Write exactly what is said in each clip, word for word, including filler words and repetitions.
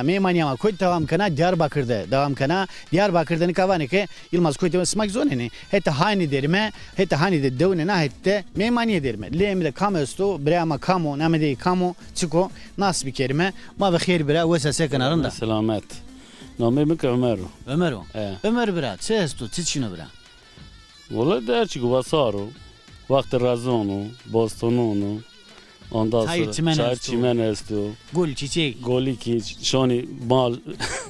Meymanîya ma kotî devam kena? Diyarbakir de devam kena. Diyarbakir de nika vanê ke Yilmaz kotî, sima kî zonenê. Heta hanî derîme, heta hanî de dewnena, heta de meymanîye derîme. Lê mi de kam esto, biraya ma kam o, namê dey kam o, çik o, nas bikerîme. Ma ve xêr bira, wes a, se kena, rind a? Selamet. Namê mi ke Omer o. Omer o. E. Omer bira, çi esto, çi çin o bira? Wele de her çî ki va sar o. Wextê rezon o, bostonon o. Ondan sonra çayir çimen esto. Gul, çiçek. Golî kî şonî mal,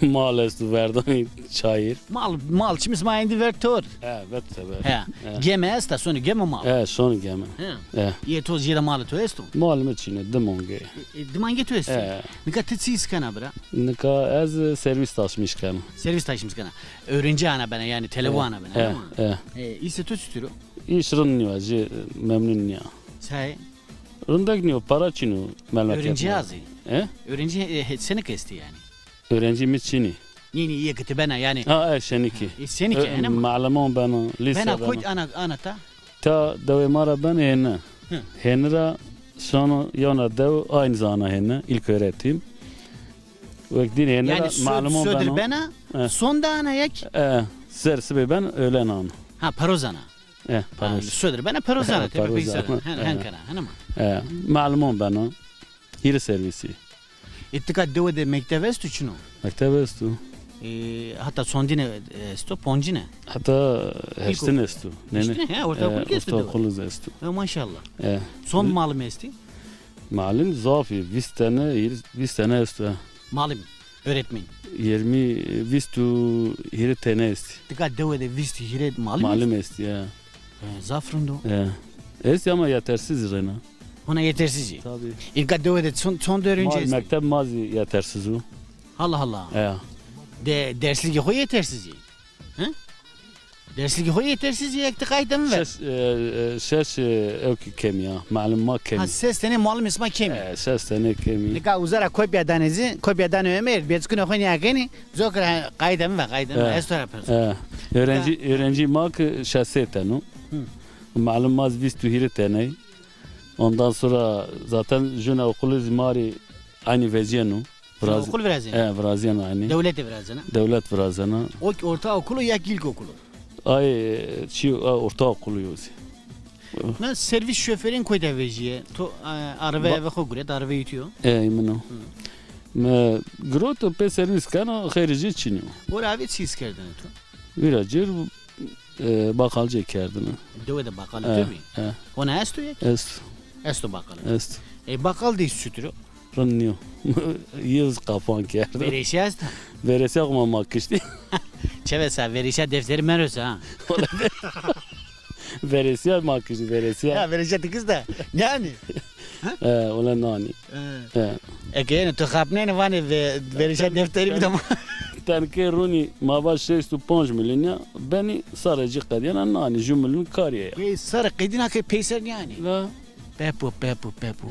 mal esto, verdanî çayir. Mal, mal çimî sima êndî ver tor. E, vet teber. He. E. Geme esta, sonî geme mal. E, sonî geme. He. E. Yê to, jêde malê to esto? Malê mi çin o, dimangê. E, e, dimangê to esto? E. Nika ti çi îs kena bira? Nika ez, e, servîs taşmîş kena. Servîs taşmîş kena. Öğrenci ana bena, yanî telebu ana bena, değil mi? E, e. E, îsê to çitur o? Îş rind nîyo, ez jê memnun nîya. Say? Rindek nîyo, para çin o memleket. Öğrenci az î? E? Öğrenci, e, he, senik estî yanî? Öğrenci mi çin î. Nî, nî, yê ki ti bena yanî. Ha, e, şenikî. E, senik e, ene mi? Malimon bena, lîse bena. Bena kotî ana, ana ta? Ta dewê ma ra bena hêni. Hı. Hêni ra şano yewna dew, aynî zana hêni, ilköğretim. Wek dîn hêni ra malimon beno. Yanî sodir bena, e, son de ana yek? E, ser sibê ben, öğlen ana. Ha, peroz ana. E, peroz. Ha, sodir bena peroz ana, tepî peyser ana. Hen, hen kena, hene ma? E, malimon beno. Hîrê servîsî. Îtika dewe de mekteb esto çin o? Mekteb esto. E, hata sondine esto, poncine? Hata heştin esto. Heştine, he, ortaokul esto. Ortaokul esto. E, maşallah. E. Son malim estî? Malim zaf î, vîst tene, hîr-, vîst tene esto. Malim, öğretmen. Yirmi, vîst û hîrê tene estî. Tika dewe de vîst û hîrê malim estî? Malim estî, ya. E, zaf rind o. E. Estî ama yetersiz rena. Hona yetersiz î. Tabii. Îlka dewe de çond, çond öğrenci estî? Mekteb ma zî yetersiz o. Allah Allah. E. De, derslikê xo yetersiz î. Hı? Derslikê xo yetersiz î, yek ti qayît de mi ver. Şeş, e, e, şeş, e, ewkî kemî ya. Malim ma kemî. Ha, ses tenê malimê sima kemî. E, ses tenê kemî. Nika uza ra kopya danê zî, kopya danê Ömer, bêçikunê xo nîya kenî, zokir, ha, qayît de mi ver, qayît de mi ver. E. Ez to ra pers. E. Öğrenci, öğrenci ma ki şeş sey ten o. Hı. Malim ma zî vîst û hîrê teney. Ondan sonra zaten jûna okulî zî ma rê aynî vecîyen o. Viraz-, okul virazena? E, virazena aynî. Dewlete virazena? Dewlet virazena. O ki ortaokul o ya ki ilkokul o? Ay, çi, a, ortaokul o zî. Na servîs şoferîn kotî vejîye? To, e, areve eve xo guret, areve yutîyo? E, min o. Hı. Mi girot, pê servîs kena, xeyrê ci çinî yo. Ora avê çi îs kerdene to? Vîra cêr, e, baqalcê kerdine. Dewe de baqalê to bî? E. Hona esto yek? Esto. Esto baqalê to? Esto. E, baqal de îs çutir o? Rind nîyo. Yew zî qapan kerde. Verêşîya esta? Verêşîya xo ma ma kiştî. Çeve sa, verêşîya defterî mero sa ha. Verêşîya ma kiştî, verêşîya. Ya, verêşîya ti kişt de. Yanî? E, wele nanî. E. E. Eke yenê to xapnenê vanê ve-, verêşa defterî bida ma. Tenkê rûnî ma va şêst û panc milyon ya, benî sarê ci qedîyena nanî, ju milyon karîye ya. Ey, sarê qedîna ke peyser nîyanî. La. Pepo, pepo, pepo.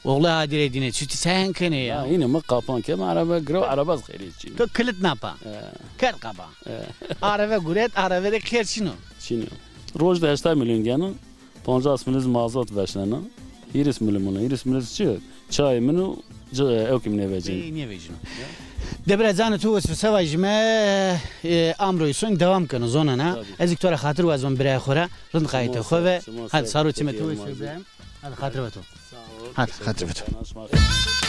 Oğlu Adile dîne, çuti se hen kenê ya? Ya, yine mi qapan ke, mi araba giro, araba xeyrê çin. To kilit napa. E. Kerd qaba. E. Araba guret, araba de kerd çin o. Çin o. Roj de heştay milyon geno. Pancas milyon zî mazot veşnena. Hîris milyon mino. Hîris milyon çi? Çayê min û ci-, ewkê min nêvecîn. Ey, nêvecîno. De bira, canê to wes bi, se vajîme, e, amroyê sonî devam keno zonena. Tabii. Ez kî to ra xatir wazon birayê xo ra. Rind qayîtê xo ve. Hadi, saro çimê to wes bi. Hadi, xatir ve to. Sağ ol. Hadi, xatir ve to. Teşekkür ederim.